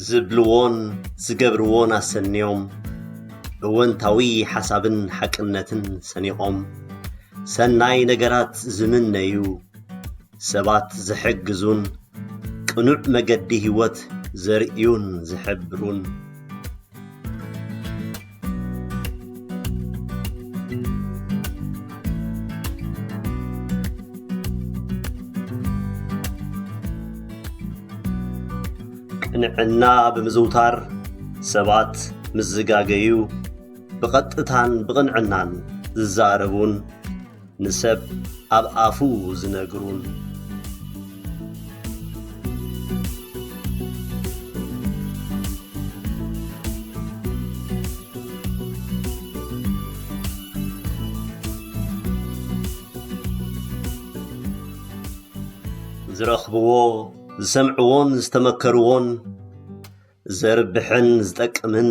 ዝብልዎን ዝገብርዎን ኣሰንዮም፣ እወንታዊ ሓሳብን ሓቅነትን ሰኒቖም፣ ሰናይ ነገራት ዝምነዩ፣ ሰባት ዝሕግዙን፣ ቅኑዕ መገዲ ህይወት ዘርእዩን ዝሕብሩን። ቅንዕና ብምዝውታር ሰባት ምስ ዝጋገዩ ብቐጥታን ብቕንዕናን ዝዛረቡን ንሰብ ኣብ ኣፉ ዝነግሩን። ዝረኽብዎ፣ ዝሰምዕዎን ዝተመከርዎን ዘርብሕን ዝጠቅምን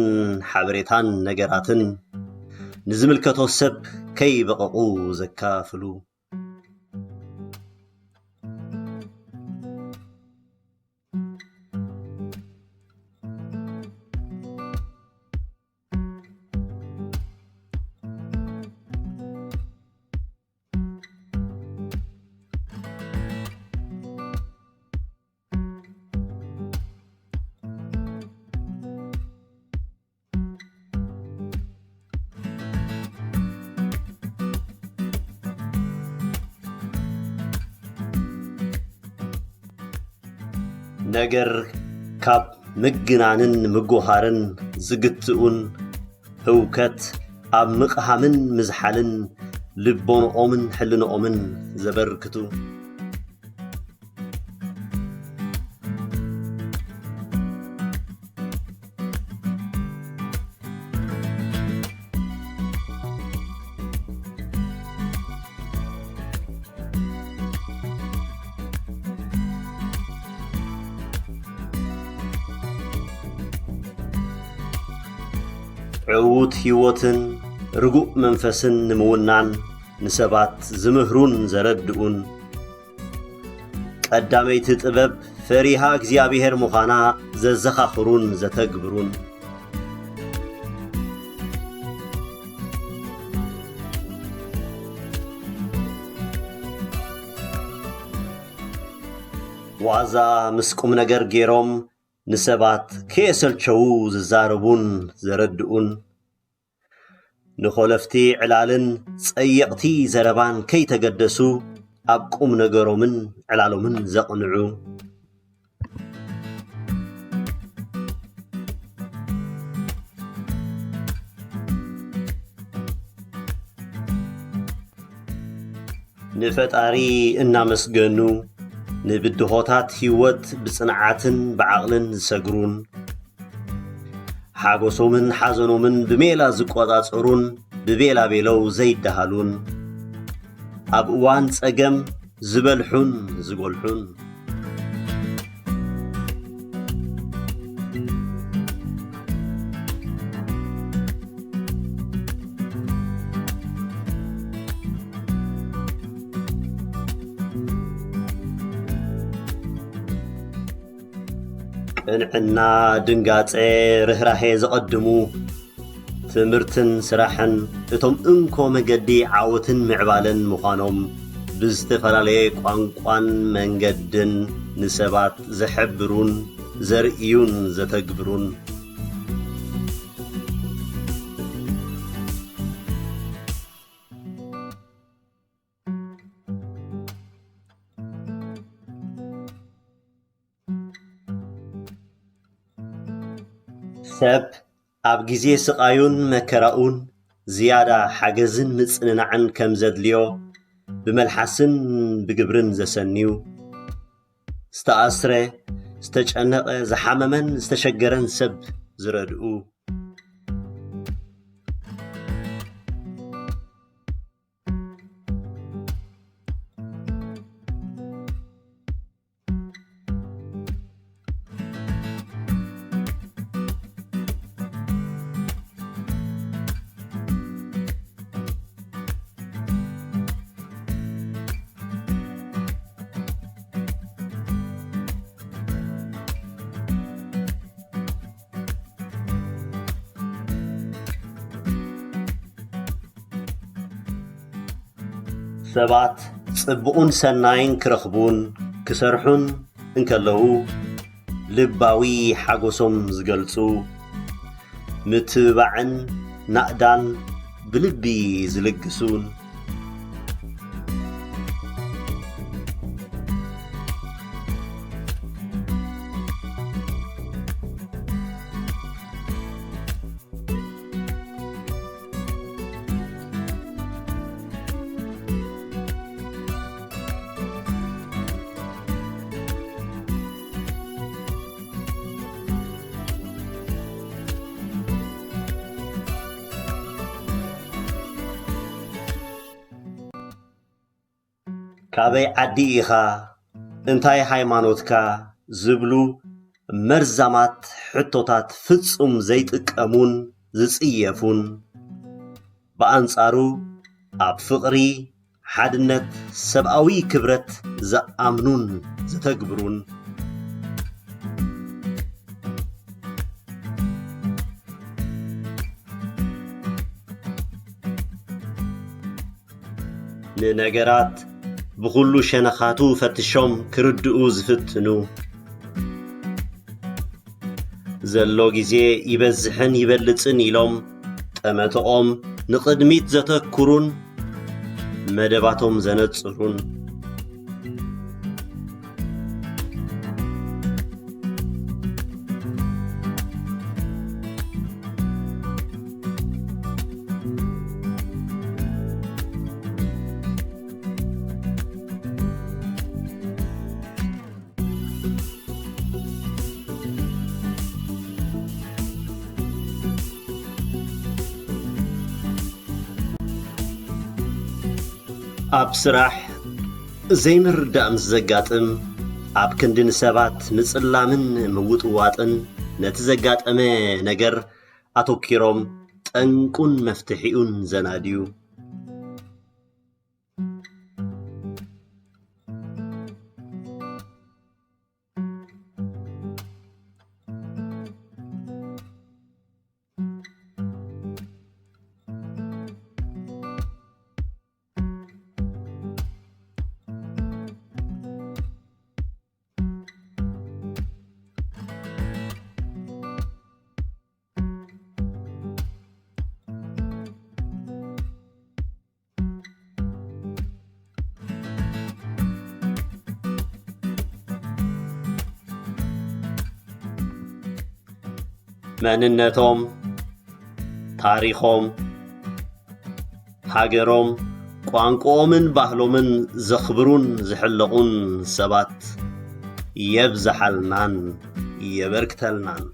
ሓበሬታን ነገራትን ንዝምልከቶ ሰብ ከይበቐቑ ዘካፍሉ። ነገር ካብ ምግናንን ምጉሃርን ዝግትኡን ህውከት ኣብ ምቕሃምን ምዝሓልን ልቦንኦምን ሕልንኦምን ዘበርክቱ። ዕዉት ህይወትን ርጉእ መንፈስን ንምውናን ንሰባት ዝምህሩን ዘረድኡን። ቀዳመይቲ ጥበብ ፈሪሃ እግዚኣብሔር ምዃና ዘዘኻኽሩን ዘተግብሩን። ዋዛ ምስ ቁም ነገር ገይሮም ንሰባት ከየሰልቸዉ ዝዛረቡን ዘረድኡን። ንኾለፍቲ ዕላልን ጸየቕቲ ዘረባን ከይተገደሱ ኣብ ቁም ነገሮምን ዕላሎምን ዘቕንዑ። ንፈጣሪ እናመስገኑ፣ ንብድሆታት ህይወት ብጽንዓትን ብዓቕልን ዝሰግሩን፣ ሓጎሶምን ሓዘኖምን ብሜላ ዝቆጻጸሩን ብቤላቤለው ዘይደሃሉን፣ ኣብ እዋን ጸገም ዝበልሑን ዝጎልሑን። ቅንዕና፣ ድንጋጸ፣ ርህራሄ ዘቐድሙ፣ ትምህርትን ስራሕን እቶም እንኮ መገዲ ዓወትን ምዕባለን ምዃኖም፣ ብዝተፈላለየ ቋንቋን መንገድን ንሰባት ዘሕብሩን ዘርእዩን ዘተግብሩን። ሰብ ኣብ ግዜ ስቓዩን መከራኡን ዝያዳ ሓገዝን ምጽንናዕን ከም ዘድልዮ ብመልሓስን ብግብርን ዘሰንዩ፣ ዝተኣስረ፣ ዝተጨነቐ፣ ዝሓመመን ዝተሸገረን ሰብ ዝረድኡ። ሰባት ጽቡቕን ሰናይን ክረኽቡን ክሰርሑን እንከለዉ፣ ልባዊ ሓጎሶም ዝገልጹ፣ ምትብባዕን ናእዳን ብልቢ ዝልግሱን፣ ካበይ ዓዲ ኢኻ? እንታይ ሃይማኖትካ? ዝብሉ መርዛማት ሕቶታት ፍጹም ዘይጥቀሙን ዝጽየፉን፣ ብኣንጻሩ ኣብ ፍቕሪ፣ ሓድነት፣ ሰብኣዊ ክብረት ዝኣምኑን ዝተግብሩን፣ ንነገራት ብኹሉ ሸነኻቱ ፈትሾም ክርድኡ ዝፍትኑ፣ ዘሎ ግዜ ይበዝሕን ይበልጽን ኢሎም ጠመተኦም ንቕድሚት ዘተኩሩን መደባቶም ዘነጽሩን፣ ኣብ ስራሕ ዘይምርዳእ ምስ ዘጋጥም፣ ኣብ ክንዲ ንሰባት ምጽላምን ምውጥዋጥን፣ ነቲ ዘጋጠመ ነገር ኣተኪሮም ጠንቁን መፍትሒኡን ዘናድዩ። መንነቶም፣ ታሪኾም፣ ሃገሮም፣ ቋንቋኦምን ባህሎምን ዘኽብሩን ዝሕለቑን ሰባት የብዝሓልናን የበርክተልናን።